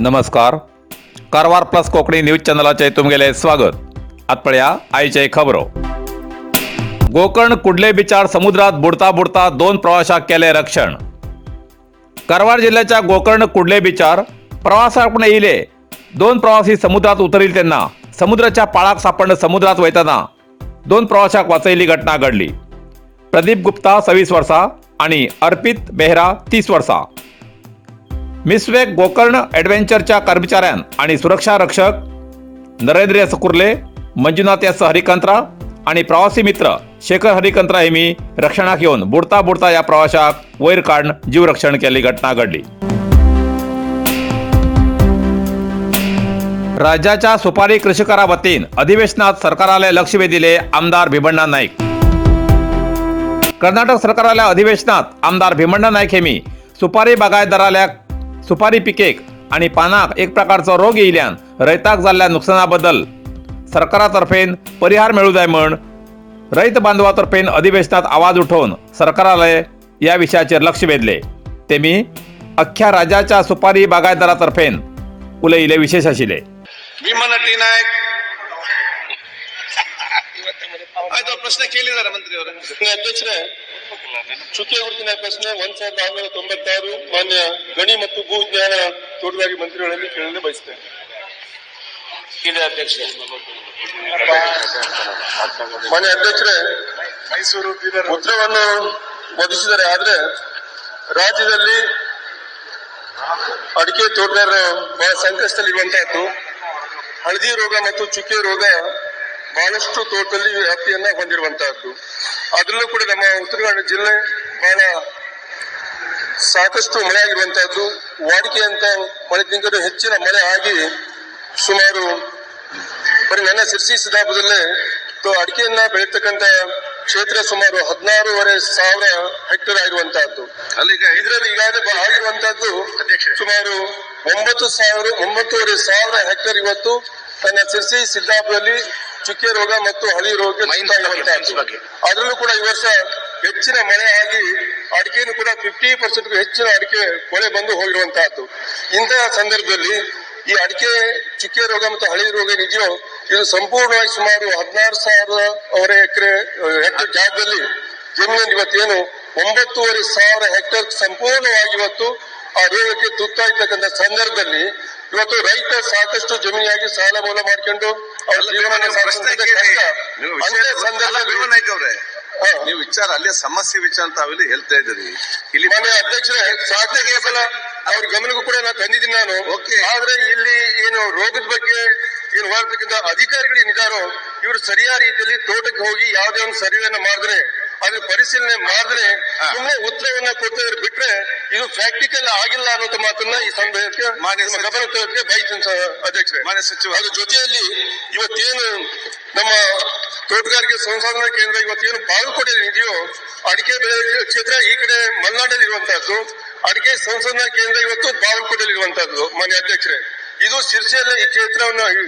नमस्कार, Karwar plus Konkani news चॅनलाचे तुमगेले स्वागत. आत पळया आयचे खबरो. गोकर्ण कुडले बिचार समुद्रात बुडता बुडता दोन प्रवाशाक केले रक्षण. कारवार जिल्ह्याच्या गोकर्ण कुडले बिचार प्रवासाक येयले दोन प्रवासी समुद्रात उतरील तेन्ना समुद्राच्या पाळाक सापडून समुद्रात वयतना दोन प्रवाशाक वाचयल्ली घटना घडली. प्रदीप गुप्ता 26 वर्सां आणि अर्पित बेहरा 30 वर्सां. मिसवेक गोकर्ण ॲडव्हेंचरच्या कर्मचाऱ्यान आणि सुरक्षा रक्षक नरेंद्र एस कुर्ले, मंजुनाथ एस हरिकंत्रा आणि प्रवासी मित्र शेखर हरिकंत्रा हेमी रक्षणाक येवन बुडता बुडता ह्या प्रवाशाक वयर काडून जीवरक्षण केल्ली घटना घडली. राज्याच्या सुपारी कृषिकरा वतीन अधिवेशनात सरकाराले लक्ष वेधिले आमदार भीमण्णा नाईक. कर्नाटक सरकाराल्या अधिवेशनात आमदार भीमण्णा नाईक हेमी सुपारी बागायतदाराल्या सुपारी पिकेक आणि पानाक एक प्रकारचो रोग येयल्यान रयताक जाल्ल्या नुकसानाबद्दल सरकारातर्फेन परिहार मेळू जाय म्हण रयत बांधवातर्फेन अधिवेशनात आवाज उठोवन सरकाराले या विशयाचेर लक्ष वेधले. तेमी अख्ख्या राज्याच्या सुपारी बागायतदारातर्फेन उलयिल्ले विशेष आशिल्ले. ಭೀಮಣ್ಣ ಟಿ ನಾಯಕ್. ಆಯ್ತು, ಆ ಪ್ರಶ್ನೆ ಕೇಳಿದಾರೆ ಮಂತ್ರಿಯವರೇ. ಅಧ್ಯಕ್ಷರೇ, ಚುಕ್ಕೆ ಗುರುತಿನ ಪ್ರಶ್ನೆ 1696 ಮಾನ್ಯ ಗಣಿ ಮತ್ತು ಭೂ ವಿಜ್ಞಾನ ತೋಟಗಾರಿಕೆ ಮಂತ್ರಿಗಳಲ್ಲಿ ಕೇಳಲು ಬಯಸ್ತೇನೆ. ಇದೆ ಅಧ್ಯಕ್ಷರೇ. ಮಾನ್ಯ ಅಧ್ಯಕ್ಷರೇ, ಮೈಸೂರು, ಬೀದರ್. ಉತ್ತರವನ್ನು ಒದಗಿಸಿದರೆ, ಆದ್ರೆ ರಾಜ್ಯದಲ್ಲಿ ಅಡಿಕೆ ತೋಟಗಾರರು ಬಹಳ ಸಂಕಷ್ಟದಲ್ಲಿರುವಂತಹದ್ದು. ಹಳದಿ ರೋಗ ಮತ್ತು ಚುಕ್ಕೆ ರೋಗ ಬಹಳಷ್ಟು ತೋಟದಲ್ಲಿ ವ್ಯಾಪ್ತಿಯನ್ನ ಹೊಂದಿರುವಂತಹದ್ದು. ಅದರಲ್ಲೂ ಕೂಡ ನಮ್ಮ ಉತ್ತರ ಕನ್ನಡ ಜಿಲ್ಲೆ ಬಹಳ ಸಾಕಷ್ಟು ಮಳೆ ಆಗಿರುವಂತಹದ್ದು. ವಾಡಿಕೆಯಂತ ಮಳೆಗಿಂತಲೂ ಹೆಚ್ಚಿನ ಮಳೆ ಆಗಿ ಸುಮಾರು ಬರೀ ನನ್ನ ಸಿರ್ಸಿ ಸಿದ್ದಾಪುರದಲ್ಲೇ ಅಡಿಕೆಯನ್ನ ಬೆಳೀತಕ್ಕಂತ ಕ್ಷೇತ್ರ ಸುಮಾರು 16,500 ಹೆಕ್ಟೇರ್ ಆಗಿರುವಂತಹದ್ದು. ಅಲ್ಲಿಗ ಇದರಲ್ಲಿ ಈಗಾಗಲೇ ಆಗಿರುವಂತಹದ್ದು ಅಧ್ಯಕ್ಷರೇ. ಸುಮಾರು 9,000, 9,500 ಹೆಕ್ಟೇರ್ ಇವತ್ತು ತನ್ನ ಸಿರ್ಸಿ ಸಿದ್ದಾಪುರದಲ್ಲಿ ಚುಕ್ಕೆ ರೋಗ ಮತ್ತು ಹಳಿ ರೋಗಕ್ಕೆ ತುತ್ತಾಗಿರುವಂತಹದ್ದು. ಅದರಲ್ಲೂ ಕೂಡ ಈ ವರ್ಷ ಹೆಚ್ಚಿನ ಮಳೆ ಆಗಿ ಅಡಿಕೆಯನ್ನು ಕೂಡ 50% ಹೆಚ್ಚಿನ ಅಡಿಕೆ ಕೊಳೆ ಬಂದು ಹೋಗಿರುವಂತಹದ್ದು. ಇಂತಹ ಸಂದರ್ಭದಲ್ಲಿ ಈ ಅಡಿಕೆ ಚುಕ್ಕೆ ರೋಗ ಮತ್ತು ಹಳಿ ರೋಗ ಏನಿದೆಯೋ, ಇದು ಸಂಪೂರ್ಣವಾಗಿ ಸುಮಾರು 16,000 ಅವರ ಎಕರೆ ಹೆಕ್ಟೇರ್ ಜಾಗದಲ್ಲಿ ಜಮೀನಲ್ಲಿ ಇವತ್ತೇನು 9,500 ಹೆಕ್ಟೇರ್ ಸಂಪೂರ್ಣವಾಗಿ ಇವತ್ತು ಆ ರೋಗಕ್ಕೆ ತುತ್ತಾಗಿರ್ತಕ್ಕಂಥ ಸಂದರ್ಭದಲ್ಲಿ ಇವತ್ತು ರೈತ ಸಾಕಷ್ಟು ಜಮೀನಿಯಾಗಿ ಸಾಲ ಮೂಲ ಮಾಡ್ಕೊಂಡು ಅವ್ರ ಅಲ್ಲ, ಜೀವನ ನೀವು ಪ್ರಶ್ನೆ ಸಾಗಿಸೋದು ಕೇಳಿ. ಕಷ್ಟ. ನೀವು ಅಂತ ವಿಷಯ ಅಲ್ಲ, ಸಂದರ್ಭದಲ್ಲಿ ಭೀಮಣ್ಣ ನಾಯ್ಕ ಅವರೇ, ನೀವು ವಿಚಾರ ಅಲ್ಲೇ ಸಮಸ್ಯೆ ವಿಚಾರ ಅಂತ ತಾವೆಲ್ಲ ಹೇಳ್ತಾ ಇದ್ದೀರಿ ಇಲ್ಲಿ. ಮಾನ್ಯ ಅಧ್ಯಕ್ಷರೇ, ಸಾಕಷ್ಟು ಸಲ ಅವ್ರ ಗಮನಕ್ಕೂ ಕೂಡ ನಾನು ತಂದಿದ್ದೀನಿ ನಾನು. ಆದ್ರೆ ಇಲ್ಲಿ ಏನು ರೋಗದ ಬಗ್ಗೆ ಏನು ಹೋರಾಟಕ್ಕಿಂತ ಅಧಿಕಾರಿಗಳು ಏನಿದಾರೋ, ಇವರು ಸರಿಯಾದ ರೀತಿಯಲ್ಲಿ ತೋಟಕ್ಕೆ ಹೋಗಿ ಯಾವುದೇ ಒಂದು ಸರ್ವೆಯನ್ನ ಮಾಡಿದ್ರೆ, ಅದ್ರ ಪರಿಶೀಲನೆ ಮಾಡಿದ್ರೆ, ಸುಮ್ಮನೆ ಉತ್ತರವನ್ನ ಕೊಡ್ತಾ ಬಿಟ್ರೆ ಇದು ಪ್ರಾಕ್ಟಿಕಲ್ ಆಗಿಲ್ಲ ಅನ್ನೋ ಮಾತನ್ನ ಈ ಸಂದರ್ಭಕ್ಕೆ ಮಾನ್ಯ ನಿಮ್ಮ ಗಮನ ತರೋದಕ್ಕೆ ಬಯಸ್ತೀನಿ ಅಧ್ಯಕ್ಷರೇ. ಮಾನ್ಯ ಸಚಿವ. ಅದ್ರ ಜೊತೆಯಲ್ಲಿ ಇವತ್ತೇನು ನಮ್ಮ ತೋಟಗಾರಿಕೆ ಸಂಶೋಧನಾ ಕೇಂದ್ರ ಇವತ್ತೇನು ಬಾಗಲಕೋಟೆಯಲ್ಲಿ ಇದೆಯೋ, ಅಡಿಕೆ ಬೆಳೆ ಕ್ಷೇತ್ರ ಈ ಕಡೆ ಮಲೆನಾಡಲ್ಲಿ ಇರುವಂತಹದ್ದು, ಅಡಿಕೆ ಸಂಶೋಧನಾ ಕೇಂದ್ರ ಇವತ್ತು ಬಾಗಲಕೋಟೆಯಲ್ಲಿ ಇರುವಂತಹದ್ದು. ಮಾನ್ಯ ಅಧ್ಯಕ್ಷರೇ, ಇದು ಸಿರ್ಸಿಯಲ್ಲಿ ಈ ಕ್ಷೇತ್ರವನ್ನು ಈ,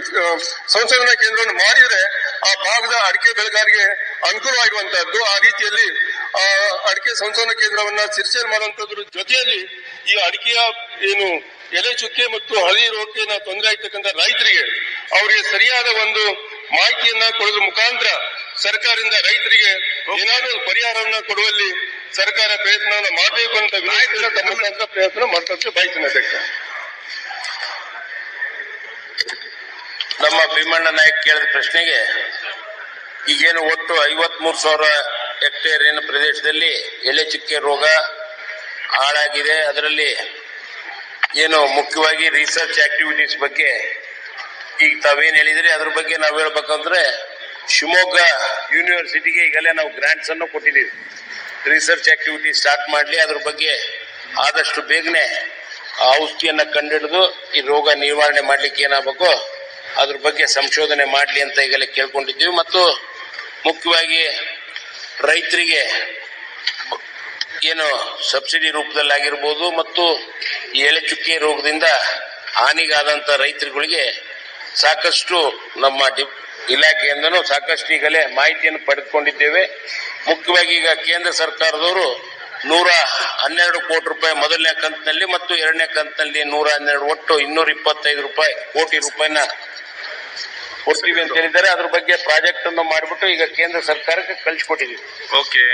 ಸಂಶೋಧನಾ ಕೇಂದ್ರವನ್ನು ಮಾಡಿದ್ರೆ ಆ ಭಾಗದ ಅಡಿಕೆ ಬೆಳೆಗಾರರಿಗೆ ಅನುಕೂಲವಾಗಿರುವಂತಹದ್ದು. ಆ ರೀತಿಯಲ್ಲಿ ಆ ಅಡಿಕೆ ಸಂಶೋಧನಾ ಕೇಂದ್ರವನ್ನ ಸಿರ್ಸಿಯಲ್ಲಿ ಮಾಡುವಂತದ್ರ ಜೊತೆಯಲ್ಲಿ ಈ ಅಡಿಕೆಯ ಏನು ಎಲೆ ಚುಕ್ಕೆ ಮತ್ತು ಹಳದಿ ರೋಗಕ್ಕೆ ತೊಂದರೆ ಆಗ್ತಕ್ಕಂಥ ರೈತರಿಗೆ ಅವರಿಗೆ ಸರಿಯಾದ ಒಂದು ಮಾಹಿತಿಯನ್ನ ಕೊಡೋದ್ರ ಮುಖಾಂತರ ಸರ್ಕಾರದಿಂದ ರೈತರಿಗೆ ಏನಾದರೂ ಒಂದು ಪರಿಹಾರವನ್ನ ಕೊಡುವಲ್ಲಿ ಸರ್ಕಾರ ಪ್ರಯತ್ನವನ್ನ ಮಾಡಬೇಕು ಅಂತ ವಿನಂತಿಸಿದ ತಮ್ಮ ಮುಖಾಂತರ ಪ್ರಯತ್ನ ಮಾಡ್ತಾ ಬಯಸ್ತೀನಿ ಅಧ್ಯಕ್ಷ. ನಮ್ಮ ಭೀಮಣ್ಣ ನಾಯಕ್ ಕೇಳಿದ ಪ್ರಶ್ನೆಗೆ, ಈಗೇನು ಒಟ್ಟು 53,000 ಹೆಕ್ಟೇರ್ ಏನು ಪ್ರದೇಶದಲ್ಲಿ ಎಲೆ ಚುಕ್ಕೆ ರೋಗ ಹಾಳಾಗಿದೆ, ಅದರಲ್ಲಿ ಏನು ಮುಖ್ಯವಾಗಿ ರಿಸರ್ಚ್ ಆಕ್ಟಿವಿಟೀಸ್ ಬಗ್ಗೆ ಈಗ ತಾವೇನು ಹೇಳಿದ್ರಿ, ಅದ್ರ ಬಗ್ಗೆ ನಾವು ಹೇಳ್ಬೇಕಂದ್ರೆ ಶಿವಮೊಗ್ಗ ಯೂನಿವರ್ಸಿಟಿಗೆ ಈಗಲೇ ನಾವು ಗ್ರಾಂಟ್ಸ್ ಅನ್ನು ಕೊಟ್ಟಿದ್ದೀವಿ. ರಿಸರ್ಚ್ ಆಕ್ಟಿವಿಟಿ ಸ್ಟಾರ್ಟ್ ಮಾಡಲಿ, ಅದ್ರ ಬಗ್ಗೆ ಆದಷ್ಟು ಬೇಗನೆ ಆ ಔಷಧಿಯನ್ನು ಕಂಡುಹಿಡಿದು ಈ ರೋಗ ನಿವಾರಣೆ ಮಾಡಲಿಕ್ಕೆ ಏನಾಗಬೇಕು ಅದ್ರ ಬಗ್ಗೆ ಸಂಶೋಧನೆ ಮಾಡಲಿ ಅಂತ ಈಗಲೇ ಕೇಳ್ಕೊಂಡಿದ್ದೀವಿ. ಮತ್ತು ಮುಖ್ಯವಾಗಿ ರೈತರಿಗೆ ಏನು ಸಬ್ಸಿಡಿ ರೂಪದಲ್ಲಿ ಆಗಿರ್ಬೋದು ಮತ್ತು ಈ ಎಲೆ ಚುಕ್ಕೆ ರೋಗದಿಂದ ಹಾನಿಗಾದಂಥ ರೈತರುಗಳಿಗೆ ಸಾಕಷ್ಟು ನಮ್ಮ ಇಲಾಖೆಯಿಂದನೂ ಸಾಕಷ್ಟು ಈಗಲೇ ಮಾಹಿತಿಯನ್ನು ಪಡೆದುಕೊಂಡಿದ್ದೇವೆ. ಮುಖ್ಯವಾಗಿ ಈಗ ಕೇಂದ್ರ ಸರ್ಕಾರದವರು 112 ಕೋಟಿ ರೂಪಾಯಿ ಮೊದಲನೇ ಕಂತಿನಲ್ಲಿ ಮತ್ತು ಎರಡನೇ ಕಂತಿನಲ್ಲಿ 112, ಒಟ್ಟು 225 ರೂಪಾಯಿ ಕೋಟಿ ರೂಪಾಯಿನ ಕೊಡ್ತೀವಿ ಅಂತ ಹೇಳಿದ್ದಾರೆ. ಅದ್ರ ಬಗ್ಗೆ ಪ್ರಾಜೆಕ್ಟ್ ಅನ್ನು ಮಾಡಿಬಿಟ್ಟು ಈಗ ಕೇಂದ್ರ ಸರ್ಕಾರಕ್ಕೆ ಕಳಿಸ್ಕೊಟ್ಟಿದ್ದೀವಿ. ಓಕೆ.